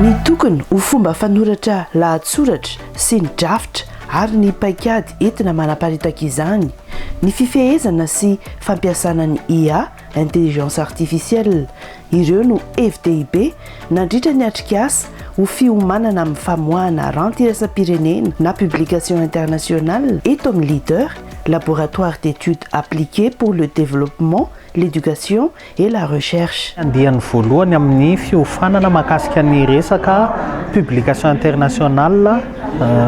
Ny tokony ho fomba fanoratra lahatsoratra sy ny drafitra ary ny paikady entina manaparitaka izany, ny fifehezana sy fampiasana ny IA, Intelligence Artificielle, ireo no hevi-dehibe nandritra ny atrikasa ho fiomanana amin'ny famoahana ranty iraisam-pirenena na publication internationale eto amin'ny Leader, Laboratoire d'études appliquées pour le développement, l'éducation et la recherche. Andiany voalohany amin'ny fiofanana mahakasika ny resaka publication internationale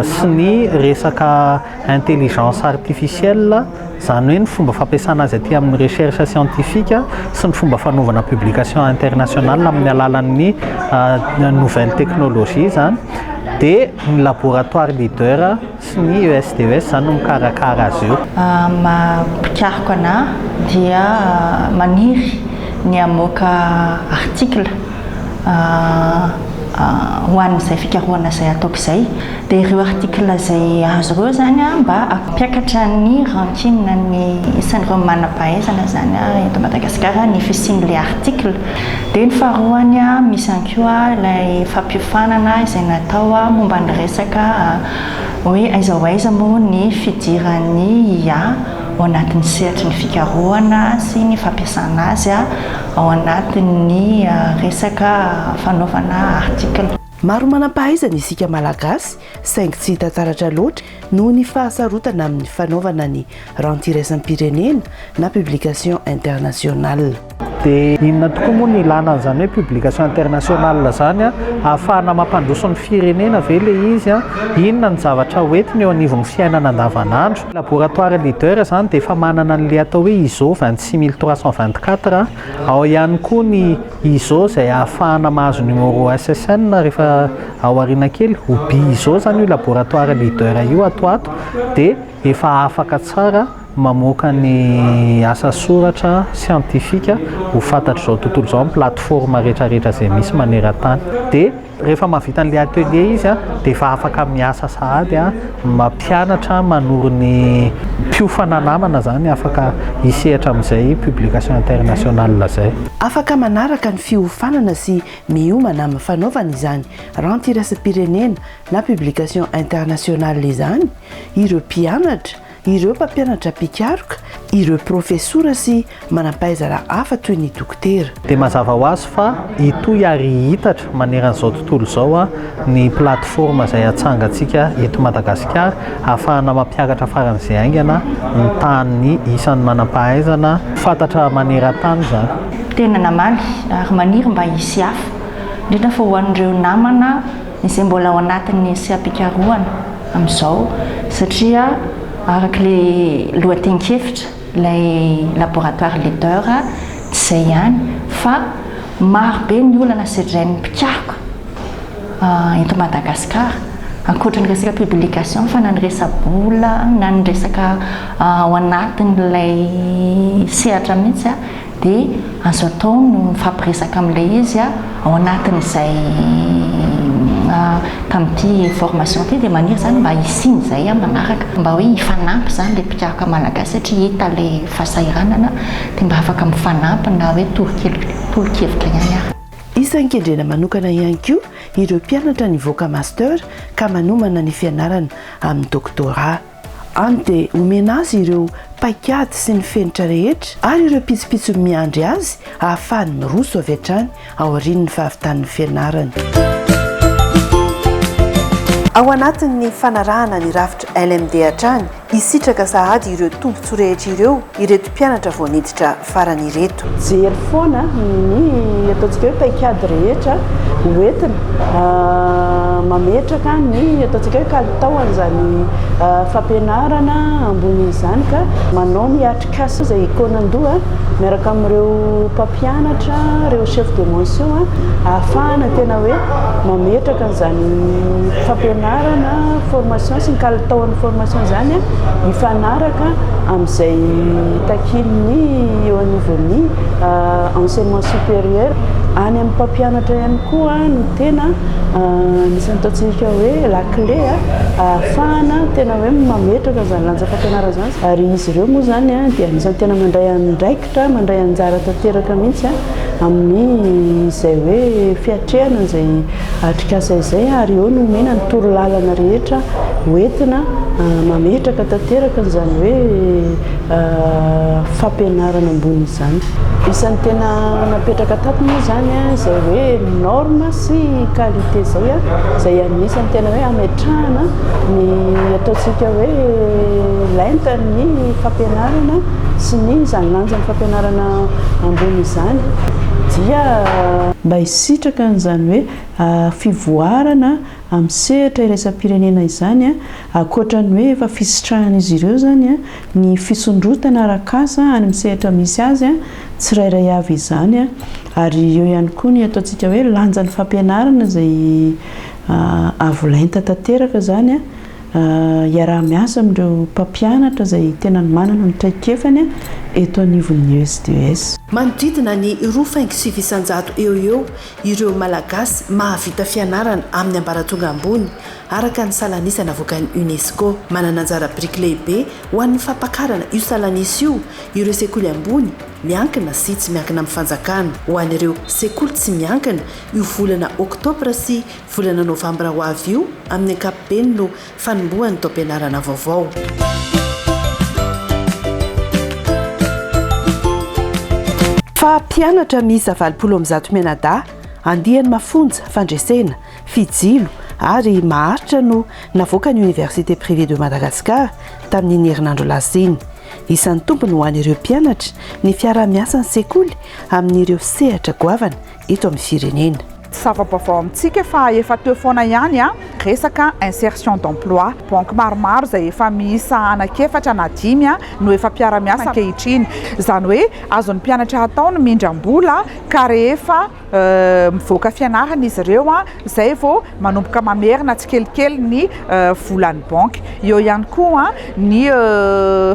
sy ny resaka intelligence artificielle, izany hoe ny fomba fampiasana azy aty amin'ny recherche scientifique sy ny fomba fanaovana publication internationale amin'ny alalan'ny nouvelle technologie izany, dia ny laboratoire leader sy ny ESDES izany no mikarakara azy io. Maha mpikaroka anà dia maniry ny hamoaka article ho an'izay fikarohana izay ataoko izay. Dia ireo article izay azo ireo izany mba hampiakatra ny ranking ny isan'ireo manam-pahaizana izany eto Madagasikara ny fisian'ilay article. Dia ny faharoany misy ihany koa ilay fampiofanana izay natao momba ny resaka hoe aiza ho aiza moa ny fidiran'ny IA ao anatin'ny sehatry ny fikarohana sy ny fampiasana azy ao anatin'ny resaka fanaovana article. Maro manam-pahaizana isika Malagasy saingy tsy hita taratra loatra noho ny fahasarotana amin'ny fanaovana ny ranty iraisam-pirenena na publication internationale. Dia inona tokoa moa ny ilana an'izany hoe publication internationale izany? Ahafahana mampandroso ny firenena ve ilay izy? Inona ny zavatra hoentiny eo anivon'ny fiainana andavanandro? Laboratoire leader izany dia efa manana an'ilay atao hoe ISO 26324, ao ihany koa ny ISO izay ahafahana mahazo numéro SSN rehefa ao aoriana kely, ho bi ISO izany io laboratoire leader io ato ho ato dia efa afaka tsara mamoaka ny asa soratra siantifika ho fantatr'izao tontolo izao amin'ny plateforme rehetra rehetra izay misy maneran-tany. Dia rehefa mahavita an'ilay atelier izy dia efa afaka miasa sahady mampianatra, manoro ny mpiofana namana izany afaka hisehatra amin'izay publication internationale izay. Afaka manaraka ny fiofanana sy miomana amin'ny fanaovana izany ranty iraisam-pirenena na publication internationale izany ireo mpianatra, ireo mpampianatra mpikaroka, ireo profesora sy manampahaizana hafa toy ny dokotera. Dia mazava ho azy fa hitohy ary hihitatra maneran'izao tontolo izao ny plateforme izay hatsangantsika eto Madagasikara hahafahana mampiakatra faran'izay haingana ny tahan'ny isan'ny manampahaizana fantatra maneran-tany izany. Tena namaly ary maniry mba hisy hafa, indrindra fa ho an'ireo namana izay mbola ao anatin'ny seha-pikarohana amin'izao satria araka ilay lohatenin-kevitra, ilay laboratoire leader, tsy izay ihany fa maro be ny olana sedrain'ny mpikaroka eto Madagasikara ankoatra ny resaka publication fa na ny resa-bola na ny resaka ao anatin'ilay sehatra mihitsy dia azo atao ny mifampiresaka amin'ilay izy ao anatin'izay tamin'ity formation ity dia maniry izany mba hisian'izay manaraka mba hoe hifanampy izany ilay mpikaroka malagasy satria hita ilay fahasahiranana dia mba afaka mifanampy na hoe tolo-kevitra ihany ary. Isan'ny kendrena manokana ihany koa ireo mpianatra nivoaka master ka manomana ny fianarana amin'ny doctorat. Any dia omena azy ireo paikady sy ny fenitra rehetra ary ireo pitsopitsony miandry azy ahafahany miroso avy hatrany aorian'ny fahavitan'ny fianarany. Ao anatin'ny fanarahana ny rafitra LMD hatrany, hisitraka sahady ireo tombontsoa rehetra ireo ireto mpianatra vao niditra farany ireto. Jery foana ny ataontsika hoe paikady rehetra hoentina mametraka ny ataontsika hoe kalitaon'izany fampianarana ambony izany ka manao ny atrikasa izay hikaonan-doha miaraka amin'ireo mpampianatra, ireo chef de mention ahafahana tena hoe mametraka an'izany fampianarana formation sy ny kalitaon'ny formation izany hifanaraka amin'izay takian'ny eo anivon'ny enseignement supérieur. Any amin'ny mpampianatra ihany koa no tena anisan'ny ataontsika hoe la clé ahafahana tena hoe mametraka izany lanja fampianarana izany ary izy ireo moa izany dia anisan'ny tena mandray andraikitra, mandray anjara tanteraka mihitsy amin'ny izay hoe fiatrehana izay atrikasa izay ary eo no omena ny torolalana rehetra hoentina mametraka tanteraka an'izany hoe fampianarana ambony izany. Isan'ny tena napetraka tato moa izany izay hoe norme sy qualité izay, izay anisan'ny tena hoe hametrahana ny ataontsika hoe lentan'ny fampianarana sy ny izany lanjan'ny fampianarana ambony izany dia mba hisitraka an'izany hoe fivoarana amin'ny sehatra iraisam-pirenena izany, ankoatra ny hoe efa fisitrahan'izy ireo izany ny fisondrotana arak'asa any amin'ny sehatra misy azy tsirairay avy izany, ary eo ihany koa ny ataontsika hoe lanjan'ny fampianarana izay avo lenta tanteraka izany hiaraha-miasa amin'ireo mpampianatra izay tena manana ny traikefany eto anivon'ny ESDES. Manodidina ny 2,9% eo ho eo ireo Malagasy mahavita fianarana amin'ny ambaratonga ambony, araka ny salanisa navoakan'ny Unesco. Manana anjara biriky lehibe ho an'ny fampakarana io salanisa io ireo sekoly ambony miankina sy tsy miankina amin'ny fanjakana. Ho an'ireo sekoly tsy miankina, io volana oktobra sy volana novambra ho avy io amin'ny ankapobeny no fanombohan'ny taom-pianarana vaovao. Fa mpianatra miisa 180 mianadahy, andiany mafonja, fandresena, fijilo ary maharitra no navoakan'ny Université Privée de Madagascar tamin'iny herinandro lasa iny. Isan'ny tombony ho an'ireo mpianatra ny fiaraha-miasan'ny sekoly amin'ireo sehatra goavana eto amin'ny firenena. Tsy zava-baovao amintsika fa efa teo foana ihany resaka insertion d'emploi. Banky maromaro izay efa miisa anankiefatra na dimy no efa mpiara-miasa ankehitriny. Izany hoe azon'ny mpianatra atao ny mindram-bola ka rehefa mivoaka fianarana izy ireo izay vao manomboka mamerina tsikelikely ny volan'ny banky. Eo ihany koa ny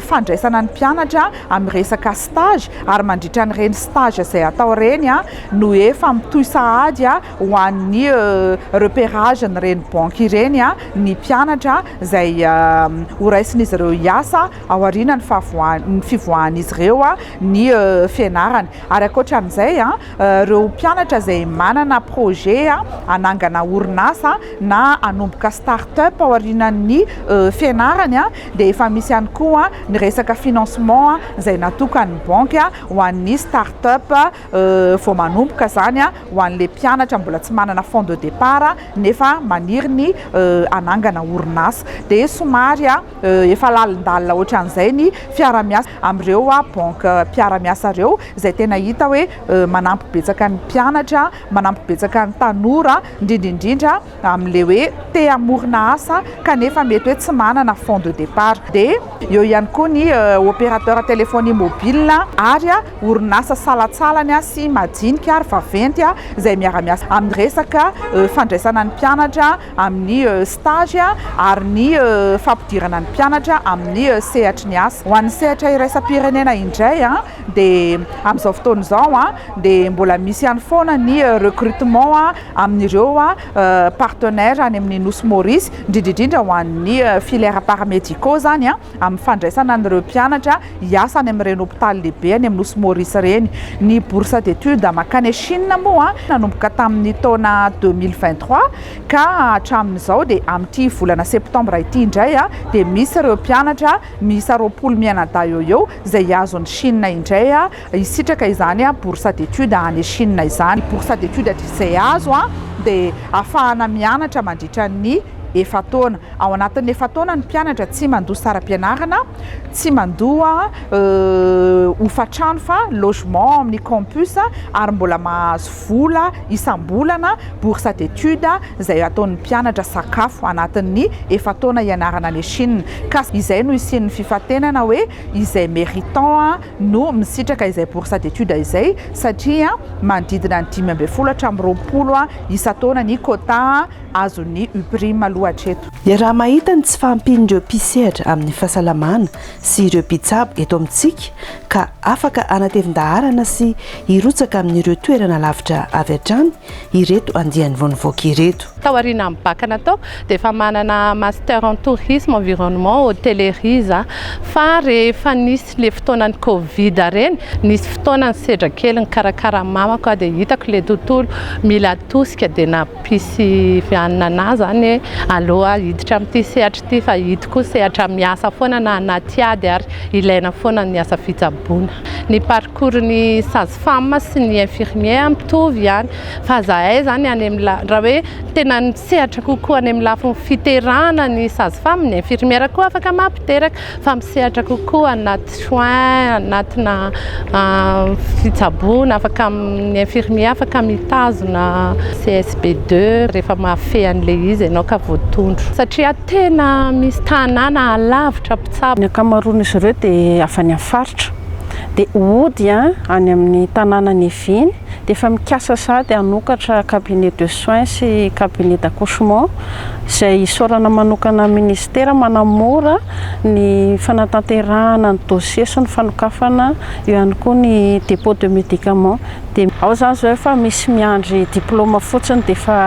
fandraisana ny mpianatra amin'ny resaka stage ary mandritra an'ireny stage izay atao ireny no efa mitohy sahady ho an'ny repérage n'ireny banky ireny ny mpianatra izay ho raisin'izy ireo hiasa aorian'ny fahavoahan'ny fivoahan'izy ireo ny fianarany. Ary ankoatran'izay, ireo mpianatra izay manana projet hanangana orinasa na hanomboka start-up aorianan'ny fianarany dia efa misy ihany koa ny resaka financement izay natokan'ny banky ho an'ny start-up vao manomboka izany ho an'ilay mpianatra mbola tsy manana fonds de départ nefa maniry ny hanangana orinasa. Dia somary efa lalindalina ohatran'izay ny fiara-miasa amin'ireo banky mpiara-miasa ireo izay tena hita hoe manampy betsaka ny mpianatra, manampy betsaka ny tanora, indrindra indrindra amin'ilay hoe te hamorona asa kanefa mety hoe tsy manana fonds de départ. Dia eo ihany koa ny opérateur téléphonie mobile ary orinasa salantsalany sy madinika ary vaventy izay miara-miasa amin'ny resaka fandraisana ny mpianatra amin'ny stage ary ny fampidirana ny mpianatra amin'ny sehatry ny asa. Ho an'ny sehatra iraisam-pirenena indray dia amin'izao fotoana izao dia mbola misy ihany foana ny recrutement amin'ireo partenaires any amin'ny Nosy Maurice, indrindra indrindra ho an'ny filière paramédicaux izany amin'ny fandraisana an'ireo mpianatra hiasa any amin'ireny hopitaly lehibe any amin'ny Nosy Maurice ireny. Ny bourse d'études mankany Chine moa nanomboka tamin'ny taona 2023 ka hatramin'izao dia amin'ity volana septembre ity indray dia misy ireo mpianatra miisa 20 mianadahy eo eo izay hihazo an'i Chine indray hisitraka izany bourse d'études any Chine izany. Ny bourse d'études izay azo dia ahafahana mianatra mandritra ny efa-taona. Ao anatin'ny efa-taona ny mpianatra tsy mandoa saram-pianarana, tsy mandoa hofan-trano fa logement ao amin'ny campus ary mbola mahazo vola isam-bolana bourse d'études izay ataon'ny mpianatra sakafo anatin'ny efa-taona hianarana any Chine. Ka izay no hisian'ny fifantenana hoe izay méritant no misitraka izay bourse d'études izay satria manodidina ny 15 hatramin'ny 20 isan-taona ny quota azon'ny UPRIM aloha. aloha hatreto. Iaraha-mahita ny tsy fahampian'ireo mpisehatra amin'ny fahasalamana sy ireo mpitsabo eto amintsika ka afaka hanatevin-daharana sy hirotsaka amin'ireo toerana lavitra avy hatrany ireto andiany vao nivoaka ireto. Taorian'ny bac nataoko dia efa manana master en tourisme environnement hôtellerie za fa rehefa nisy le fotoanan'ny covid reny nisy fotoana nisedra kely nikarakara mamako aho dia hitako le tontolo mila tosika dia nampisy fianina anahy zany hoe aleo aho hiditra amin'ity sehatra ity fa ito koa sehatra miasa foana na anaty ady ary ilaina foana ny asa fitsaboana. Ny parcours ny sage femme sy ny infirmier mitovy ihany fa zahay zany any amin'ny raha hoe tena misehatra kokoa any amin'ny lafiny fiterahana ny sage femme, ny infirmière koa afaka mampiteraka fa misehatra kokoa anaty soins, anatina fitsaboana, afaka ny infirmier afaka mitazona CSB 2 rehefa mahafehy an'ilay izy ianao ka voatondro satria tena misy tanàna alavitra mpitsabo. Ny ankamaroan'izy ireo dia avy any amin'ny faritra dia hody any amin'ny tanàna niaviany dia efa mikasa sahady hanokatra cabinet de soins sy cabinet d'accouchement izay isaorana manokana ny ministera manamora ny fanatanterahana ny dossier sy ny fanokafana eo ihany koa ny dépôt de médicaments dia ao izany izao efa misy miandry diplôme fotsiny dia efa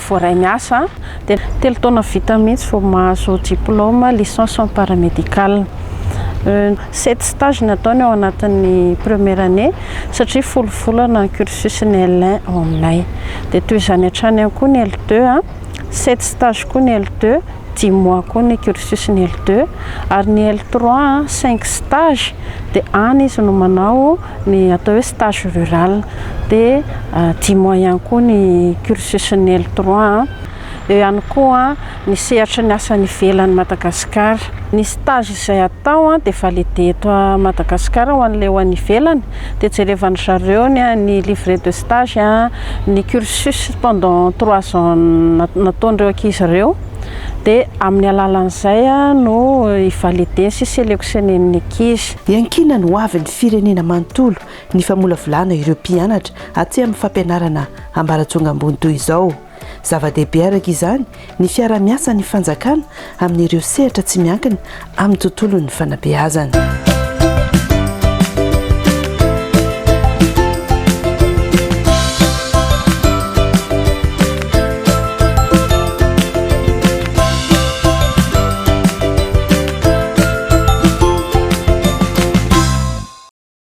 voaray miasa dia telo taona vita mihitsy vao mahazo diplôme licence en paramédical. Sept stage ny ataony ao anatin'ny première année satria folo volana ny cursus ny L1 ao aminay. Dia toy izany hatrany ihany koa ny L2, sept stage koa ny L2, dix mois koa ny cursus ny L2 ary ny L3 cinq stage dia any izy no manao ny atao hoe stage rural dia dix mois ihany koa ny cursus ny L3. Eo ihany koa ny sehatry ny asa any ivelan'i Madagasikara. Ny stage izay atao dia validé eto Madagasikara ho an'ilay ho any ivelany dia jerevan-dry zareo ny livret de stage, ny cursus pendant trois ans nataon'ireo ankizy ireo dia amin'ny alalan'izay no hi-valider sy sélectionner-n'ny ankizy. Iankinan'ny hoavin'ny firenena manontolo ny famolavolana ireo mpianatra aty amin'ny fampianarana ambaratonga ambony toy izao. Zava-dehibe araka izany ny fiaraha-miasan'ny fanjakana amin'ireo sehatra tsy miankina amin'ny tontolon'ny fanabeazana.